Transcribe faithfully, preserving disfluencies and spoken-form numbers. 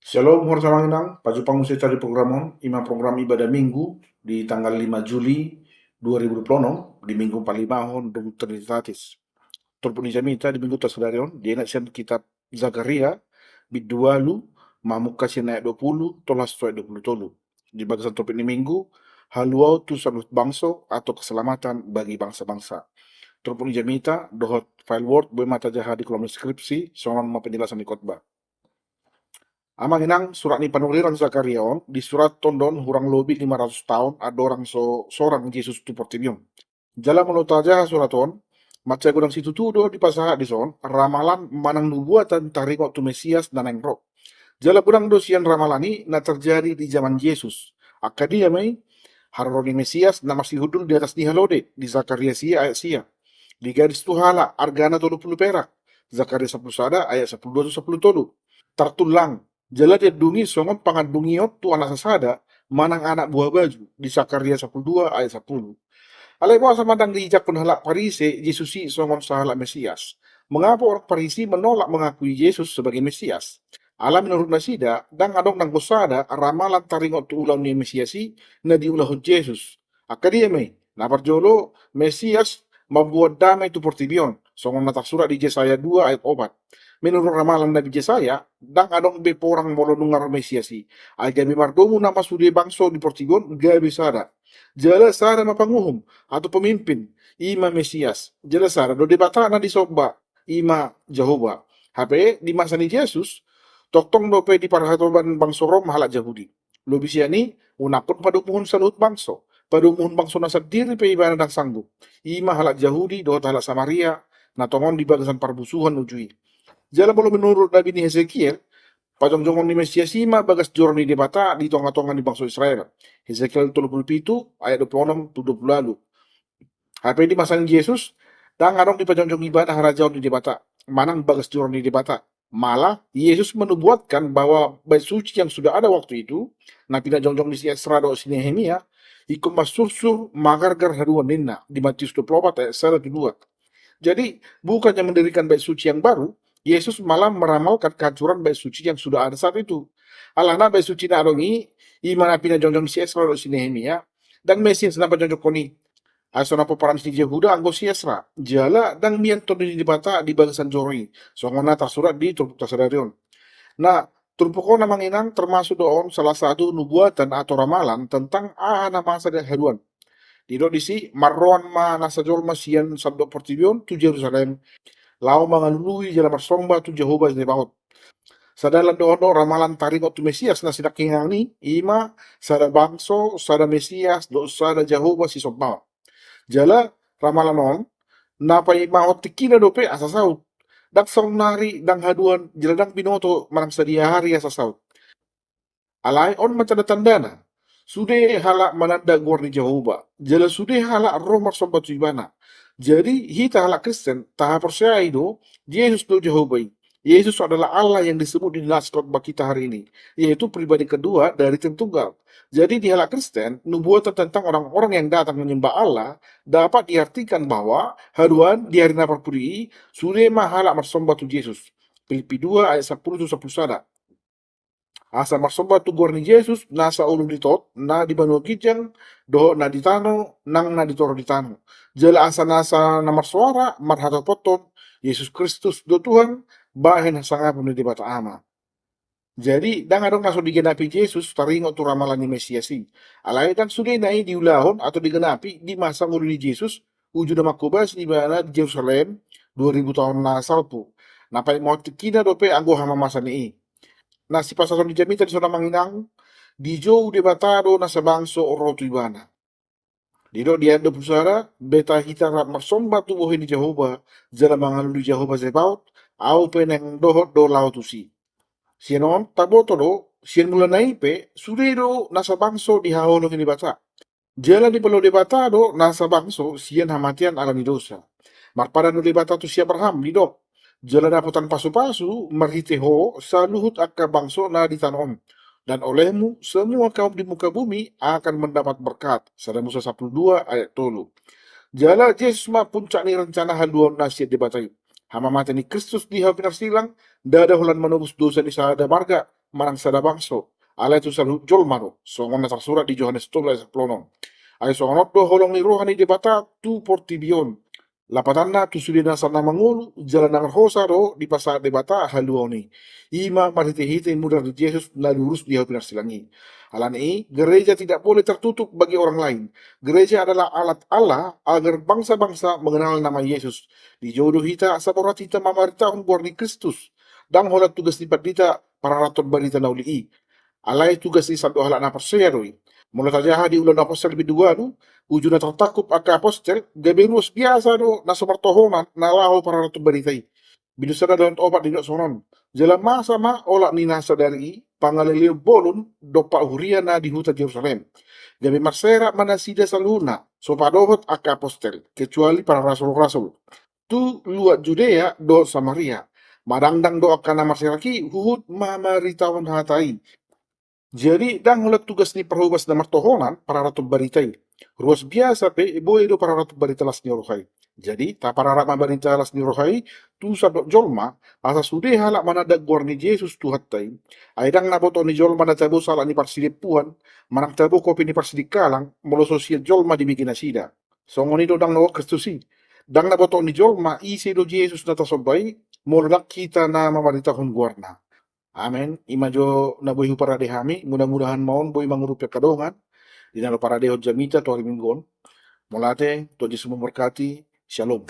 Shalom, horja amang inang, pajumpang muse hita di program on, ima program ibadah Minggu di tanggal lima Juli dua ribu dua puluh enam, di Minggu palimahon dung Trinitatis. Turpuk ni jamita di Minggu ta sadari on, dienet sian kitab Zakaria, bindu ualu, mamungka sian ayat dua puluh, tolhas tu ayat dua puluh tolu. Di bagasan topik ni Minggu, haluaon tu saluhut bangso atau keselamatan bagi bangsa-bangsa. Turpuk ni jamita, dohot file Word, boi ma tajaha di kolom deskripsi, songon on ma penjelasan ni khotbah. Amang inang, surat ni panurirang Zakaria on, disurathon do on hurang lobi lima ratus taon andorang so sorang Jesus tu portibi on. Jala molo tajaha surat on, mansai godang situtu do dipasahat dison, ramalan manang nubuatan taringot tu Mesias na naeng ro. Jala godang do sian ramalan i na terjadi di jaman Jesus. Angka dia ma i, haroro ni Mesias na marsihundul di atas ni halode, di Zakaria sia ayat sia. Digadis tu halak, argana tolu pulu perak. Zakaria sampulu sada ayat sampulu dua tu sampulu tolu. Tartullang, jala diandungi songon pangandungion tu anak sasada, manang anak buha baju, di Zakaria sampulu dua ayat sampulu. Alai boasa ma ndang diijakhon halak Parise Jesus i songon sahalak Mesias? Mengapa orang Parise menolak mengakui Jesus sebagai Mesias? Ala menurut nasida, ndang adong nanggo sada ramalan taringot tu ulaon ni Mesias i na diulahon Jesus. Angka dia ma i, na parjolo, Mesias mamboan dame tu portibi on, songon na tarsurat di Jesaya dua ayat opat. Menurut ramalan Nabi Jesaya, ndang adong be porang molo nunga ro Mesias i. Ai gabe mardomu nama sude bangso di portibi on gabe sada. Jala sada ma panguhum, atau pemimpin, ima Mesias. Jala sada do Debata na disomba, ima Jahowa. Hape, di masa ni Jesus, tongtong dope diparhatoban bangso Rom halak Jahudi. Lobi sian i, unangkon padomuhon saluhut bangso, padomuhon bangso na sandiri pe ibana ndang sanggup. Ima halak Jahudi dohot halak Samaria, na tongon di bagasan parmusuhan uju i. Jala molo menurut nabi ni Hesekiel, pajongjongon ni Mesias i ma bagas joro ni Debata di tonga-tonga ni bangso Israel. Hesekiel tolu pulu pitu ayat dua pulu onom tu dua pulu ualu. Hape di masa ni Jesus, ndang adong dipajongjong ibana harajaon ni Debata, manang bagas joro ni Debata. Malah, Yesus menubuatkan bahwa Bait Suci yang sudah ada waktu itu, na pinajongjong ni si Esra dohot si Nehemia, ingkon mansursur, magargar haduan ninna, di Matius dua pulu opat ayat sada tu dua. Jadi, bukannya mendirikan Bait Suci yang baru, Yesus malah meramalkan kehancuran Bait Suci yang sudah ada saat itu. Alana Bait Suci na adong i, ima na pinajongjong ni si Esra dohot si Nehemia, ndang Mesias na pajongjongkon i. Ai sonang pomparan ni si Jehuda anggo si Esra, jala ndang mian Tondi ni Debata di bagasan joro i, songon na tarsurat di turpuk ta sadari on. Nah, turpuk on amang inang termasuk do on salah satu nubuatan atau ramalan tentang aha na masa di haduan. Didok disi, marroan ma nasa jolma sian sandok portibi on tu Jerusalem, laho mangalului jala marsomba tu Jahowa Zebaot. Sadalan do on do ramalan taringot tu Mesias na sinangkingan i, ima sada bangso, sada Mesias, dohot sada Jahowa sisombaon. Jala ramalan on, na paimahon tingkina dope asa saut. Ndang saonnari, ndang haduan, jala ndang binoto manang sadia ari asa saut. Alai on ma tanda-tandana. Sude halak mananda goar ni Jahowa, jala sude halak ro marsomba tu ibana. Jadi, hita halak Kristen, tahaporseai do, Jesus do Jahowa i. Yesus adalah Allah yang disebut di nas khotbah kita hari ini, yaitu pribadi kedua dari Tritunggal. Jadi di halak Kristen, nubuatan tentang orang-orang yang datang menyembah Allah dapat diartikan bahwa haduan di ari na parpudi i, sude ma halak marsomba tu Jesus. Filipi dua ayat sampulu tu sampulu sada. Asa marsomba tu goar ni Jesus, nasa ulu ni tot, na di banua ginjang, dohot na di tano, nang na di toru ni tano. Jala asa nasa na marsoara, marhatopothon, Jesus Kristus do Tuhan, bahen hasangapon ni Debata Ama. Jadi, ndang adong na so digenapi Jesus, taringot tu ramalan ni Mesias i. Alai ndang sudena i diulahon atau digenapi di masa ngolu ni Jesus, uju na manghobasi ibana di Jerusalem, dua ribu taon na salpu. Na paimahon tingkina dope anggo hamamasan i. Na sipasahaton ni jamita dison amang inang, dijou Debata do nasa bangso ro tu ibana. Didok di ayat dua pulu sada, beta hita rap marsomba tu bohi ni Jahowa, jala mangalului Jahowa Zebaot, au pe naeng dohot do laho tusi. Sian on, taboto do, sian mulana i pe, sude do nasa bangso dihaholongi Debata. Jala dipalua Debata do nasa bangso sian hamatean ala ni dosa. Marpadan do Debata tu si Abraham, didok, jala dapotan pasu-pasu marhite ho saluhut angka bangso na di tano on. Dan olehmu semua kaum di muka bumi akan mendapat berkat. Sada Musa sampulu dua ayat tolu. Jala Jesus ma puncak ni rencana haluaon na sian Debata i. Hamamate ni Kristus di hau pinarsilang, ndada holan manobus dosa ni sada marga, manang sada bangso, alai tu saluhut jolma do, songon na tarsurat di Johannes tolu ayat sampulu onom. Ai songon on do holong ni roha ni Debata tu portibi on. Lapatanna tu sude nasa na mangolu, jala na marhosa do dipasahat Debata haluaon i. I ma marhitehite mudar ni Jesus na lurus di hau pinarsilang i. Alani i, gereja tidak boleh tertutup bagi orang lain. Gereja adalah alat Allah agar bangsa-bangsa mengenal nama Yesus. Dijou do hita asa borhat hita mamaritahon goar ni Kristus. Ndang holan tugas ni pandita pararathon barita na uli i. Alai tugas ni sandok halak na porsea do i. Molo tajaha di Ulaon Apostel bindu ualu, uju na tartangkup angka apostel, gabe ruas biasa do na so martohonan na laho pararathon barita i. Bindu sada dohot opat didok songon on. Jala masa ma olat ni na sadari i, pangaleleon bolon dompak huria na di huta Jerusalem. Gabe marserak ma nasida saluhutna, so padohot angka apostel, kecuali para rasul-rasul. Tu luat Judea dohot Samaria. Madangdang do angka na marserak i huhut mamaritahon hata i. Jadi, ndang holan tugas ni parhobas na martohonan pararathon barita i. Ruas biasa pe boi do pararathon barita las ni roha i. Jadi, tapararap ma barita las ni roha i tu sandok jolma, asa sude halak mananda goar ni Jesus Tuhanta i. Ai ndang na boto ni jolma na tabo sahalak ni parsidempuan, manang tabo kopi ni parsidengkalang, molo so sian jolma dibege nasida. Songon i do ndang na goar Kristus i. Ndang na boto ni jolma ise do Jesus na tasomba i, molo ndang hita na mamaritahon goarna. Amen. I ma jo na boi huparade hami, mudah-mudahan ma on boi mangurupi angka dongan di na laho paradehon jamita tu ari Minggu on. Mauliate, Tuhan Jesus memberkati. Shalom.